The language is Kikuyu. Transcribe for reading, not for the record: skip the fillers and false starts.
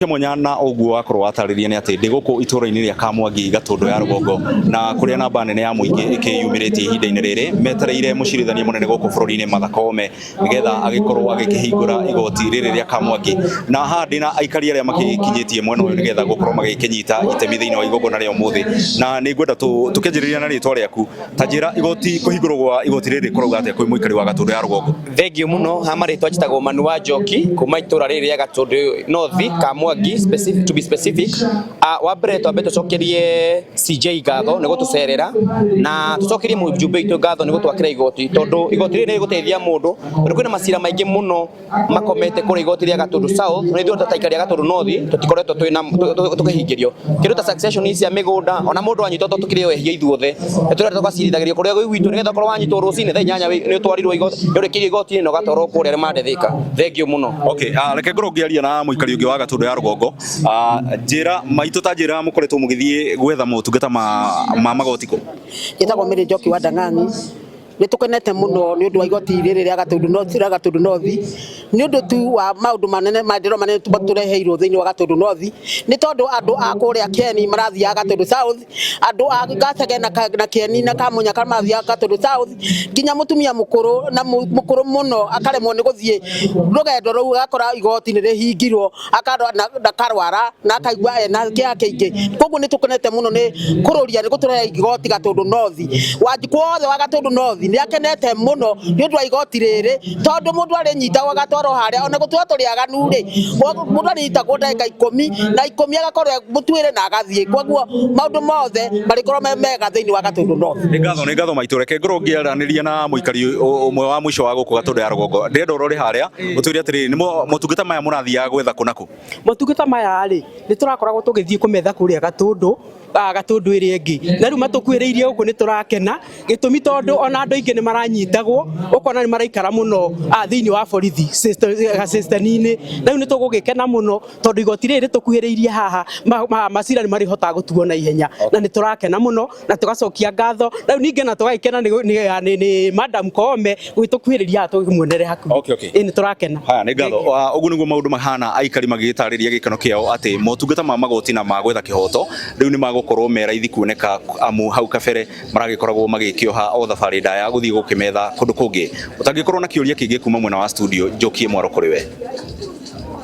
Mwanya na ũguo wakorwo watarĩria nĩ atĩ ndĩ gũkũ itũũra-inĩ rĩa Kamwangi Gatũndũ ya rũgongo, na kũrĩa namba nene ya mũingĩ ĩkĩyumĩrĩtie ihinda-inĩ rĩrĩ metereire mũcirithania mũnene gũkũ bũrũri-inĩ Martha Koome nĩgetha agĩkorwo agĩkĩhingũra igoti rĩrĩ rĩa Kamwangi. Na haha ndĩna aikari arĩa makĩkinyĩtie mwena ũyũ nĩgetha gũkorwo magĩkĩnyita itemi thĩinĩ wa igongona rĩa ũmũthĩ, na nĩ ngwenda tũkĩanjĩrĩria na rĩtwa rĩaku. Ta njĩra, igoti kũhingũrwo gwa igoti rĩrĩ kũrauga atĩa kwĩ mũikari wa Gatũndũ ya rũgongo? Thengiũ mũno. Ha marĩtwa njĩtagwo Manu wa Njoki kuma itũra rĩrĩ rĩa Gatũndũ North, Kamwangi specific, to be specific. Wa mbere twambe tũcokerie CJ ngatho nĩ gũtũcerera, na tũcokerie mũjumbe witũ ngatho nĩ gũtwakĩra igoti, tondũ igoti rĩrĩ nĩ rĩgũteithia mũndũ, tondũ kwĩna macira maingĩ mũno makomete kũrĩa igoti rĩa Gatũndũ South, na ithuĩ ta aikari a Gatũndũ North tũtikoretwo twĩna tũkĩhingĩrio kĩndũ ta succession cia mĩgũnda. Ona mũndũ anyitwo, to tũkĩrĩ o ehia ithuothe, nĩ tũrenda tũgacirithagĩrio kũrĩa gwĩ gwitũ, nĩgetha okorwo wanyitwo rũcinĩ thaa 8 nĩ ũtwarirwo igoti, nĩ ũrĩkĩirio igoti-inĩ na ũgatwarwo kũrĩa rĩmande Thĩka. Thengiũ mũno. Okay, reke ngorwo ngĩaria na mũikari ũngĩ wa Gatũndũ ya rũgongo. Njĩra maitũ, ta njĩra, mũkoretwo mũgĩthiĩ gwetha motungata ma magoti kũ? Njĩtagwo Mary Njoki wa Ndang'ang'i. Nĩ tũkenete mũno nĩ ũndũ wa igoti rĩrĩ rĩa Gatũndũ North, rĩa Gatũndũ North, nĩ ũndũ tu wa maũndũ manene, maendeleo manene tũreheirwo thĩinĩ wa Gatũndũ North, nĩ tondũ andũ a kũrĩa Kieni marathiaga Gatũndũ South, andũ a Gacege na Kieni na Kamunyaka marathiaga Gatũndũ South, nginya mũtumia mũkũrũ na mũkũrũ mũno akaremwo nĩ gũthiĩ rũgendo rũu, agakora igoti nĩ rĩhingirwo, akarwara na akaigua ena kĩeha kĩingĩ. Koguo nĩ tũkenete mũno nĩ kũrũria nĩ gũtũrehe igoti Gatũndũ North. Wanjikũ wothe wa Gatũndũ North nĩ akenete mũno nĩ ũndũ wa igoti rĩrĩ, tondũ mũndũ arĩnyitagwo agatwarwo harĩa, ona gũtua tũrĩ aganu rĩ, mũndũ arĩnyitagwo ndagĩka 10 na 10 agakorwo mũtuĩre na agathiĩ. Koguo maũndũ mothe marĩkorwo me mega thĩinĩ wa Gatũndũ North. Nĩ ngatho, nĩ ngatho maitũ. Reke ngorwo ngĩaranĩria na mũikari ũmwe wa mũico wa gũkũ Gatũndũ ya rũgongo. Ndĩrenda ũrore harĩa ũtwĩre atĩrĩrĩ, nĩ motungata maya mũrathiaga gwetha kũ na kũ? Motungata maya rĩ, nĩ tũrakoragwo tũgĩthiĩ kũmetha kũrĩa Gatũndũ, Gatũndũ ĩrĩa ĩngĩ, na rĩu matũkuhĩrĩirie gũkũ, nĩ tũrakena. Gĩtũmi tondũ ona andũ aingĩ nĩ maranyitagwo, ũkona nĩ maraikara mũno thĩinĩ wa borithi gaceceni-inĩ, na rĩu nĩ tũgũgĩkena mũno tondũ igoti rĩrĩ rĩtũkuhĩrĩirie haha, macira nĩ marĩhotaga gũtuo na ihenya, na nĩ tũrakena mũno na tũgacokia ngatho. Na rĩu ningĩ na tũgagĩkena nĩ Madam Koome gwĩtũkuhĩrĩria haha tũkĩmuonere hakuhĩ. Ĩĩ, nĩ tũrakena. Haya, nĩ ngatho. Ũguo nĩguo maũndũ mahana, aikari magĩgĩtarĩria gĩkeno kĩao atĩ motungata ma magoti na ma gwetha kĩhoto rĩu nĩ magũkorwo me raithi kuoneka, amu hau kabere maragĩkoragwo magĩkĩoha o thabarĩ ndaya gũthiĩ gũkĩmetha kũndũ kũngĩ. Ũtangĩkorwo na kĩũria kĩngĩ kuma mwena wa studio, njokie mwaro kũrĩ we.